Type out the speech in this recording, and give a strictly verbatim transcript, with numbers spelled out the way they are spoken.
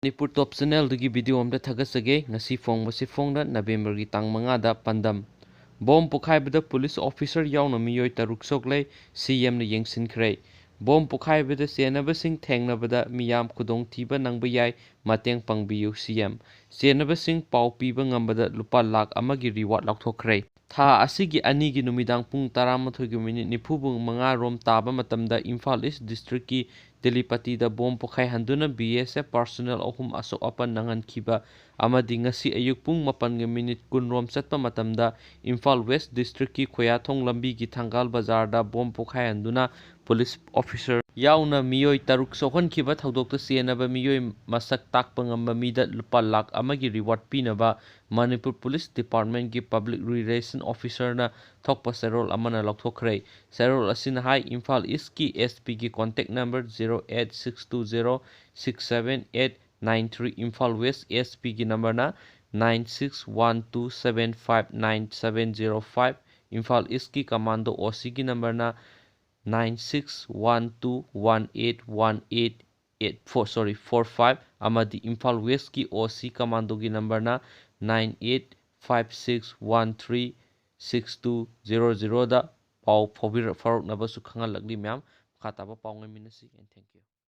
ꯃꯅꯤꯄꯨꯔ ꯇꯣꯞ ꯆꯦꯅꯦꯜꯗꯒꯤ video ꯑꯃꯗ ꯊꯥꯒꯠꯆꯒꯦ꯫ ꯉꯁꯤ ꯐꯣꯡꯕꯁꯤ ꯐꯣꯡꯅ ꯅꯕꯦꯝꯕꯔꯒꯤ ꯇꯥꯡ ꯃꯉꯥꯗ ꯄꯥꯟꯗꯝ꯫ ꯕꯣꯝ ꯄꯣꯈꯥꯏꯕꯗ ꯄꯨꯂꯤꯁ ꯑꯣꯐꯤꯁꯔ ꯌꯥꯎꯅ ꯃꯤꯑꯣꯏ ꯇꯔꯨꯛ ꯁꯣꯛꯂꯦ, ꯁꯤꯑꯦꯝꯅ ꯌꯦꯡꯁꯤꯟꯈ꯭ꯔꯦ꯫ ꯕꯣꯝ ꯄꯣꯈꯥꯏꯕꯗ ꯆꯦꯟꯅꯕꯁꯤꯡ ꯊꯦꯡꯅꯕꯗ ꯃꯤꯌꯥꯝ ꯈꯨꯗꯣꯡꯊꯤꯕ ꯅꯪꯕ ꯌꯥꯏ, ꯃꯇꯦꯡ ꯄꯥꯡꯕꯤꯌꯨ, ꯁꯤꯑꯦꯝ꯫ ꯆꯦꯟꯅꯕꯁꯤꯡ ꯄꯥꯎ ꯄꯤꯕ ꯉꯝꯕꯗ ꯂꯨꯄꯥ ꯂꯥꯈ ꯑꯃꯒꯤ ꯔꯤꯋꯥꯔꯗ ꯂꯥꯎꯊꯣꯛꯈ꯭ꯔꯦ꯫ ꯊꯥ ꯑꯁꯤꯒꯤ ꯑꯅꯤꯒꯤ ꯅꯨꯃꯤꯗꯥꯡ ꯄꯨꯡ ꯇꯔꯥꯃꯥꯊꯣꯏꯒꯤ ꯃꯤꯅꯤꯠ ꯅꯤꯐꯨ ꯃꯉꯥ ꯔꯣꯝ ꯇꯥꯕ ꯃꯇꯝꯗ ꯏꯝꯐꯥꯜ ꯏꯁ ꯗꯤꯁꯇ꯭ꯔꯤꯛꯀꯤ ꯇꯦꯂꯤꯄꯇꯤꯗ ꯕꯣꯝ ꯄꯣꯈꯥꯏꯍꯟꯗꯨꯅ ꯕꯤ ꯑꯦꯁ ꯑꯦꯐ ꯄꯥꯔꯁꯣꯅꯦꯜ ꯑꯍꯨꯝ ꯑꯁꯣꯛ ꯑꯄꯟ ꯅꯪꯍꯟꯈꯤꯕ ꯑꯃꯗꯤ ꯉꯁꯤ ꯑꯌꯨꯛ ꯄꯨꯡ ꯃꯥꯄꯟꯒꯤ ꯃꯤꯅꯤꯠ ꯀꯨꯟ ꯔꯣꯝ ꯆꯠꯄ ꯃꯇꯝꯗ ꯏꯝꯐꯥꯜ ꯋꯦꯁ ꯗꯤꯁꯇ꯭ꯔꯤꯛꯀꯤ ꯈꯣꯌꯥꯊꯣꯡ ꯂꯝꯕꯤꯒꯤ ꯊꯪꯒꯥꯜ ꯕꯖꯥꯔꯗ ꯕꯣꯝ ꯄꯣꯈꯥꯏꯍꯟꯗꯨꯅ ꯄꯨꯂꯤꯁ ꯑꯣꯐꯤꯁꯔ ꯌꯥꯎꯅ ꯃꯤꯑꯣꯏ ꯇꯔꯨꯛ ꯁꯣꯛꯍꯟꯈꯤꯕ ꯊꯧꯗꯣꯛꯇ ꯆꯦꯟꯅꯕ ꯃꯤꯑꯣꯏ ꯃꯁꯛ ꯇꯥꯛꯄ ꯉꯝꯕ ꯃꯤꯗ ꯂꯨꯄꯥ ꯂꯥꯈ ꯑꯃꯒꯤ ꯔꯤꯋꯥꯔꯗ ꯄꯤꯅꯕ ꯃꯅꯤꯄꯨꯔ ꯄꯨꯂꯤꯁ ꯗꯤꯄꯥꯔꯠꯃꯦꯟꯒꯤ ꯄꯕ꯭ꯂꯤꯛ ꯔꯤꯂꯦꯁꯟ ꯑꯣꯐꯤꯁꯔꯅ ꯊꯣꯛꯄ ꯆꯦꯔꯣꯜ ꯑꯃꯅ ꯂꯧꯊꯣꯛꯈ꯭ꯔꯦ꯫ ꯆꯦꯔꯣꯜ ꯑꯁꯤꯅ ꯍꯥꯏ, ꯏꯝꯐꯥꯜ ꯏꯁꯀꯤ ꯑꯦꯁ ꯄꯤꯒꯤ contact number zero eight six two zero six seven eight nine three, Imphal west S ꯄꯤꯒꯤ ꯅꯝꯕꯔꯅ nine six one two seven five nine seven zero five, Imphal ꯏꯁꯀꯤ ꯀꯃꯥꯟꯗꯣ ꯑꯣ ꯁꯤꯒꯤ ꯅꯝꯕꯔꯅ nine six one two one eight one eight eight four, sorry, four five ꯑꯃꯗꯤ ꯏꯝꯐꯥꯜ ꯋꯦꯁꯀꯤ O C ꯀꯃꯥꯟꯗꯣꯒꯤ ꯅꯝꯕꯔꯅ nine eight five six one three six two zero ꯖꯤꯔꯣꯗ ꯄꯥꯎ ꯐꯥꯎꯕꯤꯔ-, ꯐꯥꯎꯔꯛꯅꯕꯁꯨ ꯈꯪꯍꯜꯂꯛꯂꯤ ꯃꯌꯥꯝ꯫ ꯃꯈꯥ ꯇꯥꯕ ꯄꯥꯎ ꯉꯥꯏꯃꯤꯟꯅꯁꯤ, and thank you꯫